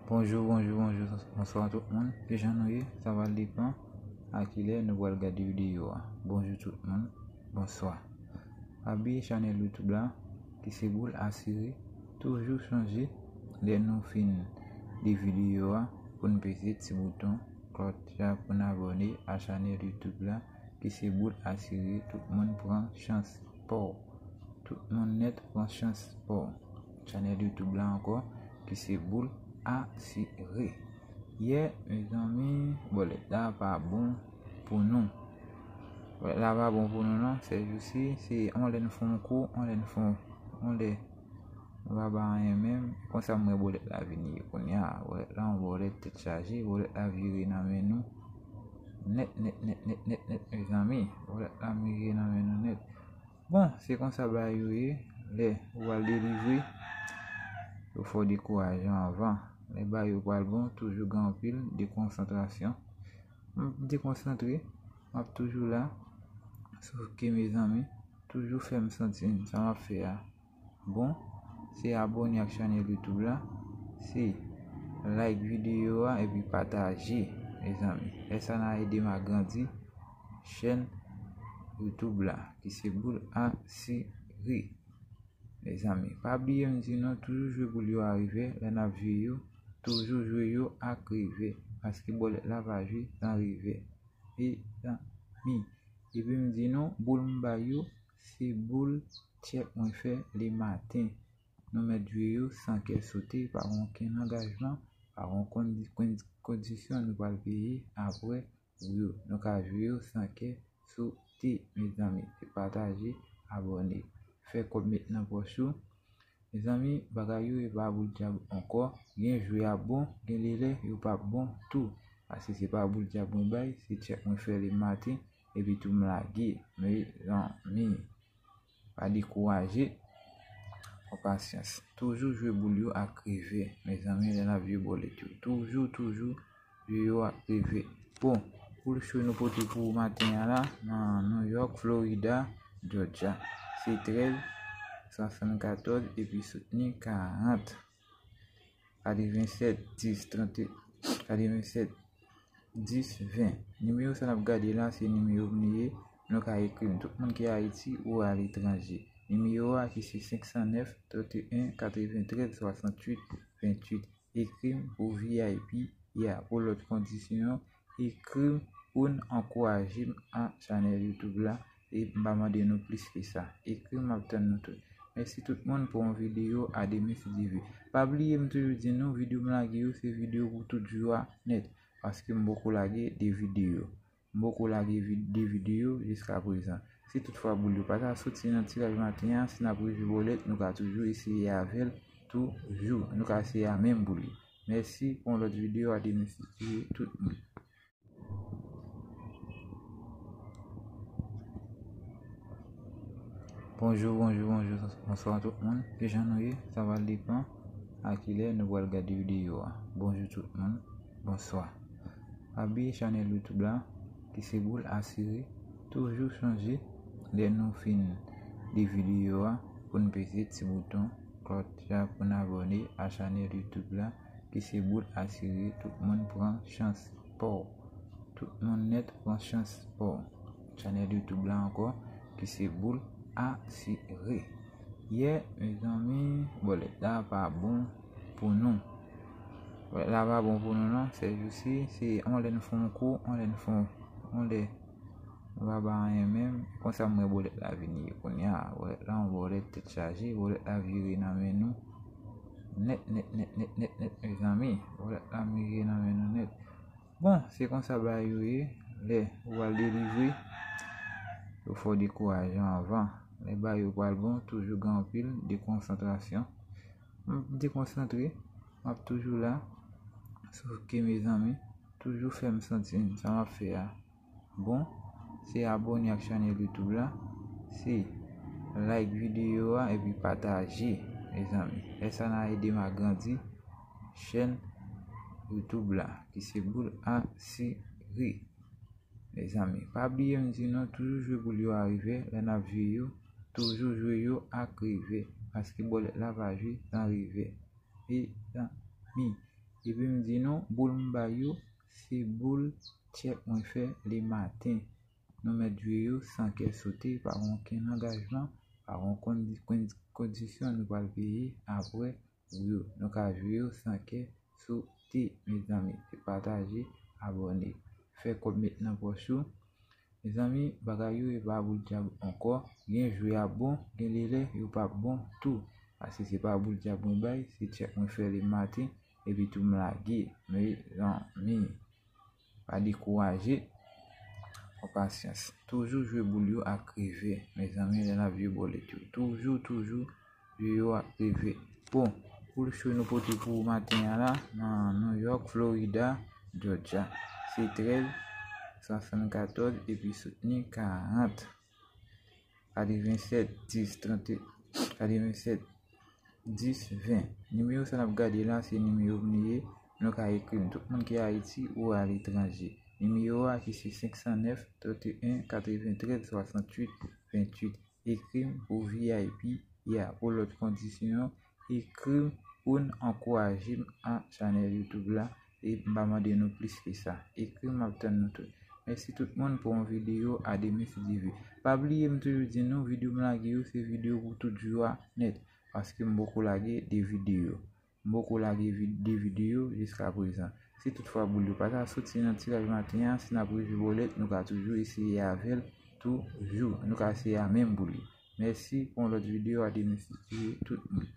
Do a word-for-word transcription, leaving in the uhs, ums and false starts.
Bonjou, bonjou, bonjou, bonswa tout moun. Kijan nou ye? Sa va depann a kilè nou pral gade videyo a. Bonjou tout moun, bonswa. Pa bliye chanèl YouTube la ki se Boul Asire. Toujou chonje lè nou fin de videyo a pou n peze ti bouton klòch la pou n abòne a chanèl YouTube la ki se Boul Asire. Tout moun pran chans pa w. Tout moun nèt pran chans pa w. Chanèl YouTube la ankò ki se Boul Asire. Yè, mezanmi, bòlèt la pa bon pou nou. Bòlèt la pa bon pou nou non. Sèjousi, se on lè n fè on kou, on lè n fè on lè nou pa ba anyen menm. Konsa m wè bòlèt la vin ye kounye a. Bòlèt la, on bòlèt tèt chaje, bòlèt la vire nan men nou. Nèt, nèt, nèt, nèt, nèt, nèt, mezanmi. Bòlèt la vire nan men nou nèt. Bon, se konsa bagay yo ye. Lè ou al delivre, yo fè w dekouraje anvan. Lè bagay yo pral bon, toujou gen anpil dekonsantrasyon. M dekonsantre, m ap toujou la. Sof ke, mezanmi, toujou fè m santi sa m ap fè a bon. Se abòne ak chanèl YouTube la. Se like videyo a epi pataje, mezanmi. Lè sa n a ede m agrandi chèn YouTube la ki se Boul Asire. Mezanmi, pa bliye m di nou, toujou jwe boul yo a revè lè n ap jwe yo. Toujou jwe yo ak revè, paske bòlèt la pa jwe san revè. Mezanmi, epi m di nou, boul m bay yo, se boul tchèk mwen fè lematen. Nou mèt jwe yo san kè sote, pa gen okenn angajman, pa gen okenn kondi- kondisyon nou pral peye apre pou yo. Nou ka jwe yo san kè sote, mezanmi. Se pataje, abòne, fè kòb met nan pòch ou. Mezanmi, bagay yo e pa boul dyab ankò. Gen jwe ap bon, gen de lè yo p ap bon tou. Paske se pa boul dyab mwen bay, se tchèk mwen fè lematen, epi tou m lage. Mezanmi, pa dekouraje. Pran pasyans. Toujou jwe boul yo ak revè, mezanmi, lè n ap jwe bòlèt yo. Toujou, toujou jwe yo ak revè. Bon, poul cho nou pote pou ou maten an la, nan New York, Florida, Georgia. Se trèz swasannkatòz epi soutni karant. Katrevennsèt dis trant, katrevennsèt dis ven. Nimewo sa n ap gade la, se nimewo m li ye. Nou ka ekri m. Tout moun ki Ayiti ou aletranje. Nimewo a ki se senk san nèf, trant e en, katreventrèz, swasanntuit, venntuit. Ekri m pou V I P ya. Pou lòt kondisyon, ekri m pou n ankouraje m a chanèl YouTube la. E m pa mande nou plis ke sa. Ekri m, m ap tann nou tout. Mèsi tout moun pou yon videyo, a demen si Dye vle. Pa bliye m toujou di nou, videyo m lage yo, se videyo pou tout jou a nèt. Paske m poko lage de videyo. M poko lage vi- de videyo jiska prezan. Si toutfwa boul yo pa ta soti nan tiraj maten an, si n ap rejwe bòlèt, nou ka toujou eseye avè l toujou. Nou ka eseye a menm boul yo. Mèsi pou yon lòt videyo, a demen si Dye vle, tout moun. Bonjou, bonjou, bonjou, bonswa tout moun. Kijan nou ye? Sa va depann a kilè nou pral gade videyo a. Bonjou tout moun, bonswa. Pa bliye chanèl YouTube la ki se Boul Asire. Toujou chonje lè nou fin de videyo a pou n peze ti bouton klòch la pou n abòne a chanèl YouTube la ki se Boul Asire. Tout moun pran chans pa w. Tout moun nèt pran chans pa w. Chanèl YouTube la ankò ki se Boul Asire. Yè, mezanmi, bòlèt la pa bon pou nou. Bòlèt la pa bon pou nou non. Sèjousi, se on lè n fè on kou, on lè n fè on, on lè nou pa ba anyen menm. Konsa m wè bòlèt la vin ye kounye a. Bòlèt la, on bòlèt tèt chaje, bòlèt la vire nan men nou. Nèt, nèt, nèt, nèt, nèt, nèt, mezanmi. Bòlèt la vire nan men nou nèt. Bon, se konsa bagay yo ye. Lè ou al delivre, yo fè w dekouraje anvan. Lè bagay yo pral bon, toujou gen anpil dekonsantrasyon. M dekonsantre, m ap toujou la. Sof ke, mezanmi, toujou fè m santi sa m ap fè a bon. Se abòne ak chanèl YouTube la. Se like videyo a epi pataje, mezanmi. Lè sa n a ede m agrandi chèn YouTube la ki se Boul Asire. Mezanmi, pa bliye m di nou, toujou jwe boul yo a revè lè n ap jwe yo. Toujou jwe yo ak revè, paske bòlèt la pa jwe san revè. Mezanmi, Epi m di nou, boul m ba yo, se boul tchèk mwen fè le maten. Nou mèt jwe yo san kè sote, pa gen okenn angajman, pa gen okenn kondisyon nou pral peye apre pou yo. Nou ka jwe yo san kè sote, mezanmi. Se pataje, abòne, fè kòb met nan pòch ou. Mezanmi, bagay yo e pa boul dyab ankò. Gen jou y ap bon, gen de lè yo p ap bon tou. Paske se pa boul dyab mwen bay, se tchèk mwen fè le maten, epi tou m lage. Mezanmi, pa dekouraje. Pran pasyans. Toujou jwe boul yo ak revè. Mezanmi, lè n ap jwe bòlèt yo. Toujou, toujou, jwe yo ak revè. Bon, poul cho nou pote pou maten an la, nan New York, Florida, Georgia. Se trèz, swasannkatòz, epi soutni karant. Katrevensèt, dis, trant, katrevensèt, dis, ven. Nimewo sa n ap gade la, se nimewo m li ye. Nou ka ekri m. Tout moun ki Ayiti ou aletranje. Nimewo a ki se senk san nèf, trant en, katreventrèz, swasanntuit, venntuit. Ekri m pou V I P ya. Pou lòt kondisyon, ekri m pou n ankouraje m a chanèl YouTube la. E m pa mande nou plis ke sa. Ekri m, m ap tann nou tout. Mèsi tout moun pou yon videyo. A demen si Dye vle. Pa bliye, m toujou di nou, videyo m lage yo, se videyo pou tout jou a nèt. Paske m poko lage de videyo. M poko lage vi- de videyo jiska prezan. Si toutfwa boul yo pa ta soti nan tiraj maten an, si n ap rejwe bòlèt, nou ka toujou eseye avè l toujou. Nou ka eseye a menm boul yo. Mèsi pou yon lòt videyo. A demen si Dye vle, tout moun.